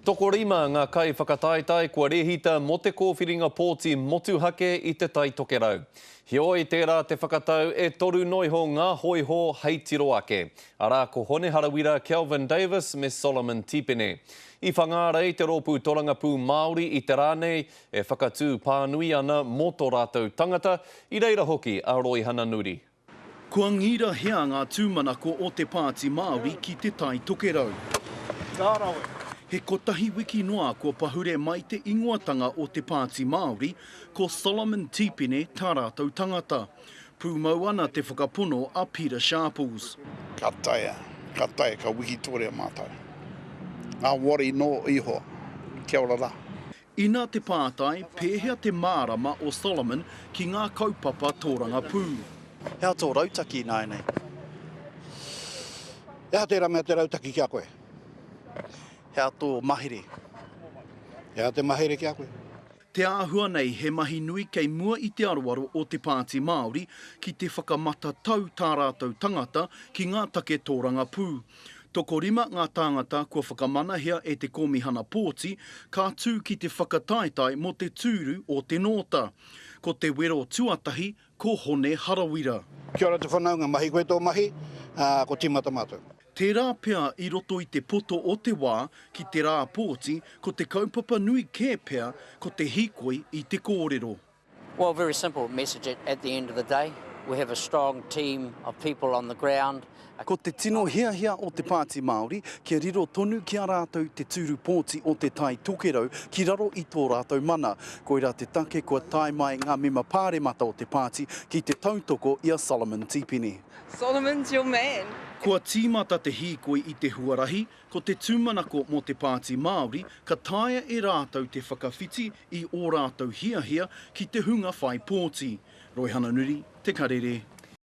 Tokorima ngā kaiwhakataetae kua rēhita mō te kōwhiringa pōti motuhake i Te Tai Tokerau. Heoi, tērā te whakatau e toru noiho ngā hōiho hei tiro ake, arā ko Hone Harawira, Kelvin Davis me Solomon Tipene. I Whangārei te rōpū torangapū Māori i te rā nei e whakatū pānui ana mō tō rātou tangata, i reira hoki a Roihana Nuri. Kua ngirahia ngā tūmanako o te Pāti Māori ki Te Tai Tokerau. Ka rawe. He kotahi wiki noa kua pahure mai te ingoatanga o te Pāti Māori, ko Solomon Tipene tā rātou tangata. Pūmau ana te whakapono a Peter Sharples. Ka taea, ka taea, ka wikitoria mātou. Ngā wari nō iho. Kia ora rā. Ina te pātai, pēhea te mārama o Solomon ki ngā kaupapa tōrangapū? He aha tō rautaki ināianei? He aha tērā mea te rautaki ki a koe? He aha tō mahere? He aha te mahere ki a koe? Te āhua nei he mahi nui kei mua i te aroaro o Te Pāti Māori ki te whakamatatau tā rātou tangata ki ngā take tōrangapū. Tokorima ngā tāngata kua whakamanahia e te Kōmihana Pōti ka tū ki te whakataetae mō te tūru o te Nōta. Ko te wero tuatahi ko Hone Harawira. Kia ora te whanaunga, mahi koe tō mahi, ā, ko tīmata mātou. Tērā pea i roto i te poto o te wā ki te rā pōti ko te kaupapa nui kē pea ko te hīkoi i te kōrero. Well, very simple message at, at the end of the day. We have a strong team of people on the ground. Ko te tino hiahia o Te Pāti Māori kia riro tonu ki a rātou te tūru pōti o Te Tai Tokerau ki raro i tō rātou mana. Koirā te take kua tae mai ngā mema pāremata o te pāti ki te tautoko i a Solomon Tipene. Solomon's your man. Kua tīmata te hīkoi i te huarahi, ko te tūmanako mō Te Pāti Māori ka taea e rātou te whakawhiti i ō rātou hiahia ki te hunga whai pōti. Roihana Nuri, Te Karere.